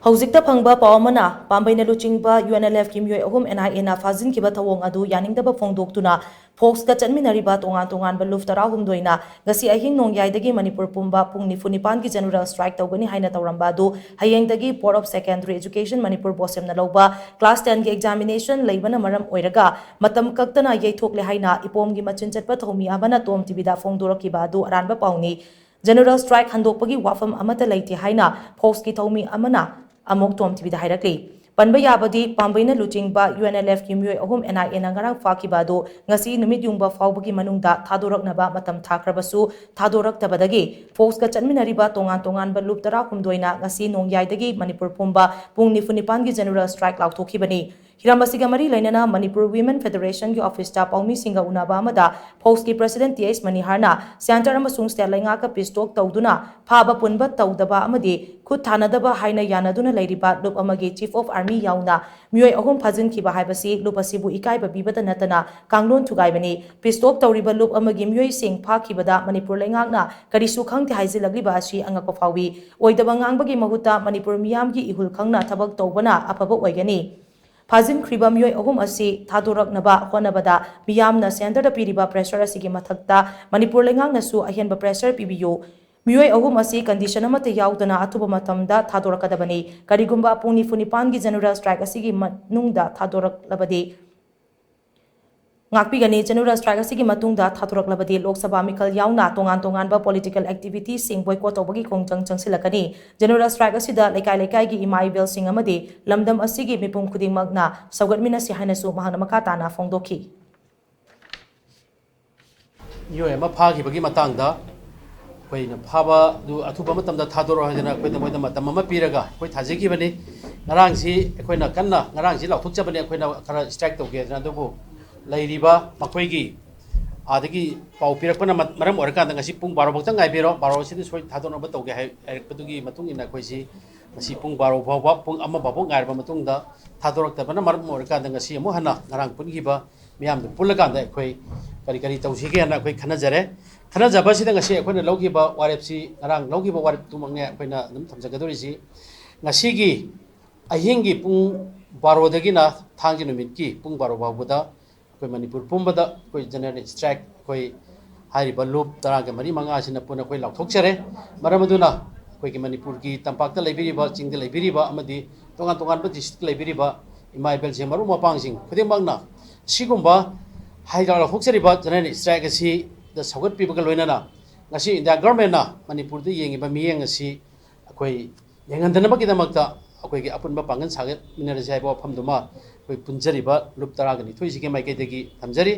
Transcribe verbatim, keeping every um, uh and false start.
ꯍꯧꯖꯤꯛꯇ ꯐꯪꯕ ꯄꯥꯎ ꯑꯃꯅ, ꯄꯥꯝꯕꯩꯅ ꯂꯨꯆꯤꯡꯕ UNLFꯀꯤ ꯃꯤꯑꯣꯏ ꯑꯍꯨꯝ NIAꯅ ꯐꯥꯖꯤꯟꯈꯤꯕ ꯊꯧꯑꯣꯡ ꯑꯗꯨ ꯌꯥꯅꯤꯡꯗꯕ ꯐꯣꯡꯗꯣꯛꯇꯨꯅ, ꯐꯣꯛꯁꯀ ꯆꯠꯃꯤꯟꯅꯔꯤꯕ ꯇꯣꯉꯥꯟ ꯇꯣꯉꯥꯟꯕ ꯂꯨꯞ ꯇꯔꯥꯍꯨꯝꯗꯣꯏꯅ ꯉꯁꯤ ꯑꯍꯤꯡ ꯅꯣꯡꯌꯥꯏꯗꯒꯤ ꯃꯅꯤꯄꯨꯔ ꯄꯨꯝꯕ ꯄꯨꯡ ꯅꯤꯐꯨ ꯅꯤꯄꯥꯟꯒꯤ general strike ꯇꯧꯒꯅꯤ ꯍꯥꯏꯅ ꯇꯧꯔꯝꯕ ꯑꯗꯨ, ꯍꯌꯦꯡꯗꯒꯤ Board of Secondary Education Manipur, BOSEMꯅ ꯂꯧꯕ class tenꯒꯤ examination ꯂꯩꯕꯅ ꯃꯔꯝ ꯑꯣꯏꯔꯒ, ꯃꯇꯝ ꯀꯛꯇꯅ ꯌꯩꯊꯣꯛꯂꯦ ꯍꯥꯏꯅ ꯏꯄꯣꯝꯒꯤ ꯃꯆꯤꯟ ꯆꯠꯄ ꯊꯧꯃꯤ ꯑꯃꯅ TOM TVꯗ ꯐꯣꯡꯗꯣꯔꯛꯈꯤꯕ ꯑꯗꯨ ꯑꯔꯥꯟꯕ ꯄꯥꯎꯅꯤ꯫ General strike ꯍꯟꯗꯣꯛꯄꯒꯤ ꯋꯥꯐꯝ ꯑꯃꯠꯇ ꯂꯩꯇꯦ ꯍꯥꯏꯅ ꯐꯣꯛꯁꯀꯤ ꯊꯧꯃꯤ ꯑꯃꯅ ꯑꯃꯨꯛ TOM TVꯗ ꯍꯥꯏꯔꯛꯂꯤ꯫ ꯄꯟꯕ ꯌꯥꯕꯗꯤ, ꯄꯥꯝꯕꯩꯅ ꯂꯨꯆꯤꯡꯕ UNLFꯀꯤ ꯃꯤꯑꯣꯏ ꯑꯍꯨꯝ NIAꯅ ꯉꯔꯥꯡ ꯐꯥꯈꯤꯕ ꯑꯗꯨ ꯉꯁꯤ ꯅꯨꯃꯤꯠ ꯌꯨꯡꯕ ꯐꯥꯎꯕꯒꯤ ꯃꯅꯨꯡꯗ ꯊꯥꯗꯣꯔꯛꯅꯕ ꯃꯇꯝ ꯊꯥꯈ꯭ꯔꯕꯁꯨ ꯊꯥꯗꯣꯔꯛꯇꯕꯗꯒꯤ, ꯐꯣꯛꯁꯀ ꯆꯠꯃꯤꯟꯅꯔꯤꯕ ꯇꯣꯉꯥꯟ ꯇꯣꯉꯥꯟꯕ ꯂꯨꯞ ꯇꯔꯥꯍꯨꯝꯗꯣꯏꯅ ꯉꯁꯤ ꯅꯣꯡꯌꯥꯏꯗꯒꯤ ꯃꯅꯤꯄꯨꯔ ꯄꯨꯝꯕ ꯄꯨꯡ ꯅꯤꯐꯨ ꯅꯤꯄꯥꯟꯒꯤ general strike ꯂꯥꯎꯊꯣꯛꯈꯤꯕꯅꯤ꯫ ꯍꯤꯔꯝ ꯑꯁꯤꯒ ꯃꯔꯤ ꯂꯩꯅꯅ ꯃꯅꯤꯄꯨꯔ Women Federationꯒꯤ officeꯇ ꯄꯥꯎꯃꯤꯁꯤꯡꯒ ꯎꯅꯕ ꯑꯃꯗ ꯐꯣꯛꯁꯀꯤ president T H ꯃꯅꯤꯍꯥꯔꯅ centre ꯑꯃꯁꯨꯡ state ꯂꯩꯉꯥꯛꯀ peace talk ꯇꯧꯗꯨꯅ ꯐꯥꯕ ꯄꯨꯟꯕ ꯇꯧꯗꯕ ꯑꯃꯗꯤ ꯈꯨꯠ ꯊꯥꯅꯗꯕ ꯍꯥꯏꯅ ꯌꯥꯅꯗꯨꯅ ꯂꯩꯔꯤꯕ ꯂꯨꯞ ꯑꯃꯒꯤ Chief of Army ꯌꯥꯎꯅ ꯃꯤꯑꯣꯏ ꯑꯍꯨꯝ ꯐꯥꯖꯤꯟꯈꯤꯕ ꯍꯥꯏꯕꯁꯤ ꯂꯨꯞ ꯑꯁꯤꯕꯨ ꯏꯀꯥꯏꯕ ꯄꯤꯕꯇ ꯅꯠꯇꯅ ꯀꯥꯡꯂꯣꯟ ꯊꯨꯒꯥꯏꯕꯅꯤ꯫ Peace talk ꯇꯧꯔꯤꯕ ꯂꯨꯞ ꯑꯃꯒꯤ ꯃꯤꯑꯣꯏꯁꯤꯡ ꯐꯥꯈꯤꯕꯗ ꯃꯅꯤꯄꯨꯔ ꯂꯩꯉꯥꯛꯅ ꯀꯔꯤꯁꯨ ꯈꯪꯗꯦ ꯍꯥꯏꯖꯤꯜꯂꯛꯂꯤꯕ ꯑꯁꯤ ꯑꯉꯛꯄ ꯐꯥꯎꯏ꯫ ꯑꯣꯏꯗꯕ ꯉꯥꯡꯕꯒꯤ ꯃꯍꯨꯠꯇ ꯃꯅꯤꯄꯨꯔ ꯃꯤꯌꯥꯝꯒꯤ ꯏꯍꯨꯜ ꯈꯪꯅ ꯊꯕꯛ ꯇꯧꯕꯅ ꯑꯐꯕ ꯑꯣꯏꯒꯅꯤ꯫ ꯐꯥꯖꯤꯟꯈ꯭ꯔꯤꯕ ꯃꯤꯑꯣꯏ ꯑꯍꯨꯝ ꯑꯁꯤ ꯊꯥꯗꯣꯔꯛꯅꯕ ꯍꯣꯠꯅꯕꯗ ꯃꯤꯌꯥꯝꯅ centreꯗ ꯄꯤꯔꯤꯕ pressure ꯑꯁꯤꯒꯤ ꯃꯊꯛꯇ ꯃꯅꯤꯄꯨꯔ ꯂꯩꯉꯥꯛꯅꯁꯨ ꯑꯍꯦꯟꯕ pressure ꯄꯤꯕꯤꯌꯨ꯫ ꯃꯤꯑꯣꯏ ꯑꯍꯨꯝ ꯑꯁꯤ condition ꯑꯃꯠꯇ ꯌꯥꯎꯗꯅ ꯑꯊꯨꯕ ꯃꯇꯝꯗ ꯊꯥꯗꯣꯔꯛꯀꯗꯕꯅꯤ꯫ ꯀꯔꯤꯒꯨꯝꯕ ꯄꯨꯡ ꯅꯤꯐꯨ ꯅꯤꯄꯥꯟꯒꯤ general strike ꯑꯁꯤꯒꯤ ꯃꯅꯨꯡꯗ ꯊꯥꯗꯣꯔꯛꯂꯕꯗꯤ ꯉꯥꯛꯄꯤꯒꯅꯤ꯫ General strike ꯑꯁꯤꯒꯤ ꯃꯇꯨꯡꯗ ꯊꯥꯗꯣꯔꯛꯂꯕꯗꯤ ꯂꯣꯛ ꯁꯚꯥ ꯃꯤꯈꯜ ꯌꯥꯎꯅ ꯇꯣꯉꯥꯟ ꯇꯣꯉꯥꯟꯕ political activityꯁꯤꯡ boycott ꯇꯧꯕꯒꯤ ꯈꯣꯡꯖꯪ ꯆꯪꯁꯤꯜꯂꯛꯀꯅꯤ꯫ General strike ꯑꯁꯤꯗ ꯂꯩꯀꯥꯏ ꯂꯩꯀꯥꯏꯒꯤ ꯏꯃꯥ ꯏꯕꯦꯜꯁꯤꯡ ꯑꯃꯗꯤ ꯂꯝꯗꯝ ꯑꯁꯤꯒꯤ ꯃꯤꯄꯨꯝ ꯈꯨꯗꯤꯡꯃꯛꯅ ꯁꯧꯒꯠꯃꯤꯟꯅꯁꯤ ꯍꯥꯏꯅꯁꯨ ꯃꯍꯥꯛꯅ ꯃꯈꯥ ꯇꯥꯅ ꯐꯣꯡꯗꯣꯛꯈꯤ꯫ ꯃꯤꯑꯣꯏ ꯑꯃ ꯐꯥꯈꯤꯕꯒꯤ ꯃꯇꯥꯡꯗ ꯑꯩꯈꯣꯏꯅ ꯐꯥꯕꯗꯨ ꯑꯊꯨꯕ ꯃꯇꯝꯗ ꯊꯥꯗꯣꯔꯛꯑꯣ ꯍꯥꯏꯗꯅ ꯑꯩꯈꯣꯏꯗ, ꯃꯣꯏꯗ ꯃꯇꯝ ꯑꯃ ꯄꯤꯔꯒ ꯑꯩꯈꯣꯏ ꯊꯥꯖꯈꯤꯕꯅꯤ꯫ ꯉꯔꯥꯡꯁꯤ ꯑꯩꯈꯣꯏꯅ ꯀꯟꯅ, ꯉꯔꯥꯡꯁꯤ ꯂꯥꯎꯊꯣꯛꯆꯕꯅꯤ ꯑꯩꯈꯣꯏꯅ ꯈꯔ strike ꯇꯧꯒꯦꯗꯅ, ꯑꯗꯨꯕꯨ ꯂꯩꯔꯤꯕ ꯃꯈꯣꯏꯒꯤ ꯑꯥꯗꯒꯤ ꯄꯥꯎ ꯄꯤꯔꯛꯄꯅ ꯃ-, ꯃꯔꯝ ꯑꯣꯏꯔꯀꯥꯟꯗ ꯉꯁꯤ ꯄꯨꯡ ꯕꯥꯔꯣ ꯐꯥꯎꯇ ꯉꯥꯏꯕꯤꯔꯣ, ꯕꯥꯔꯣꯁꯤꯗ ꯁꯣꯏ ꯊꯥꯗꯣꯛꯅꯕ ꯇꯧꯒꯦ ꯍꯥꯏ-, ꯍꯥꯏꯔꯛꯄꯗꯨꯒꯤ ꯃꯇꯨꯡ ꯏꯟꯅ ꯑꯩꯈꯣꯏꯁꯤ ꯉꯁꯤ ꯄꯨꯡ ꯕꯥꯔꯣ ꯐꯥꯎꯕ, ꯄꯨꯡ ꯑꯃ ꯐꯥꯎꯕ ꯉꯥꯏꯔꯕ ꯃꯇꯨꯡꯗ ꯊꯥꯗꯣꯔꯛꯇꯕꯅ ꯃꯔꯝ ꯑꯣꯏꯔꯀꯥꯟꯗ ꯉꯁꯤ ꯑꯃꯨꯛ ꯍꯟꯅ ꯉꯔꯥꯡ ꯄꯨꯟꯈꯤꯕ ꯃꯤꯌꯥꯝꯗꯨ ꯄꯨꯜꯂꯀꯥꯟꯗ ꯑꯩꯈꯣꯏ ꯀꯔꯤ ꯀꯔꯤ ꯇꯧꯁꯤꯒꯦꯅ ꯑꯩꯈꯣꯏ ꯈꯟꯅꯖꯔꯦ꯫ ꯈꯟꯅꯖꯕꯁꯤꯗ ꯉꯁꯤ ꯑꯩꯈꯣꯏꯅ ꯂꯧꯈꯤꯕ ꯋꯥꯔꯦꯞꯁꯤ, ꯉꯔꯥꯡ ꯂꯧꯈꯤꯕ ꯋꯥꯔꯦꯞꯇꯨꯃꯛꯅꯦ ꯑꯩꯈꯣꯏꯅ ꯑꯗꯨꯝ ꯊꯝꯖꯒꯗꯧꯔꯤꯁꯤ꯫ ꯉꯁꯤꯒꯤ ꯑꯍꯤꯡꯒꯤ ꯄꯨꯡ ꯕꯥꯔꯣꯗꯒꯤꯅ ꯊꯥꯡꯖ ꯅꯨꯃꯤꯠꯀꯤ ꯄꯨꯡ ꯕꯥꯔꯣ ꯐꯥꯎꯕꯗ ꯑꯩꯈꯣꯏ ꯃꯅꯤꯄꯨꯔ ꯄꯨꯝꯕꯗ ꯑꯩꯈꯣꯏ general strike, ꯑꯩꯈꯣꯏ ꯍꯥꯏꯔꯤꯕ ꯂꯨꯞ ꯇꯔꯥꯒ ꯃꯔꯤ ꯃꯉꯥ ꯑꯁꯤꯅ ꯄꯨꯟꯅ ꯑꯩꯈꯣꯏ ꯂꯥꯎꯊꯣꯛꯆꯔꯦ꯫ ꯃꯔꯝ ꯑꯗꯨꯅ ꯑꯩꯈꯣꯏꯒꯤ ꯃꯅꯤꯄꯨꯔꯒꯤ ꯇꯝꯄꯥꯛꯇ ꯂꯩꯕꯤꯔꯤꯕ, ꯆꯤꯡꯗ ꯂꯩꯕꯤꯔꯤꯕ ꯑꯃꯗꯤ ꯇꯣꯉꯥꯟ ꯇꯣꯉꯥꯟꯕ district ꯂꯩꯕꯤꯔꯤꯕ ꯏꯃꯥ ꯏꯕꯦꯜꯁꯤꯡ, ꯃꯔꯨꯞ ꯃꯄꯥꯡꯁꯤꯡ ꯈꯨꯗꯤꯡꯃꯛꯅ ꯁꯤꯒꯨꯝꯕ ꯍꯥꯏꯗꯅ ꯂꯥꯎꯊꯣꯛꯆꯔꯤꯕ general strike ꯑꯁꯤꯗ ꯁꯧꯒꯠꯄꯤꯕꯒ ꯂꯣꯏꯅꯅ ꯉꯁꯤ India governmentꯅ ꯃꯅꯤꯄꯨꯔꯗ ꯌꯦꯡꯉꯤꯕ ꯃꯤꯠꯌꯦꯡ ꯑꯁꯤ ꯑꯩꯈꯣꯏ ꯌꯦꯡꯍꯟꯗꯅꯕꯒꯤꯗꯃꯛꯇ ꯑꯩꯈꯣꯏꯒꯤ ꯑꯄꯨꯟꯕ ꯄꯥꯡꯒꯜ ꯁꯥꯒꯠꯃꯤꯟꯅꯔꯁꯤ ꯍꯥꯏꯕ ꯋꯥꯐꯝꯗꯨꯃ ꯑꯩꯈꯣꯏ ꯄꯨꯟꯖꯔꯤꯕ ꯂꯨꯞ ꯇꯔꯥꯒ ꯅꯤꯊꯣꯏꯁꯤꯒꯤ ꯃꯥꯏꯀꯩꯗꯒꯤ ꯊꯝꯖꯔꯤ꯫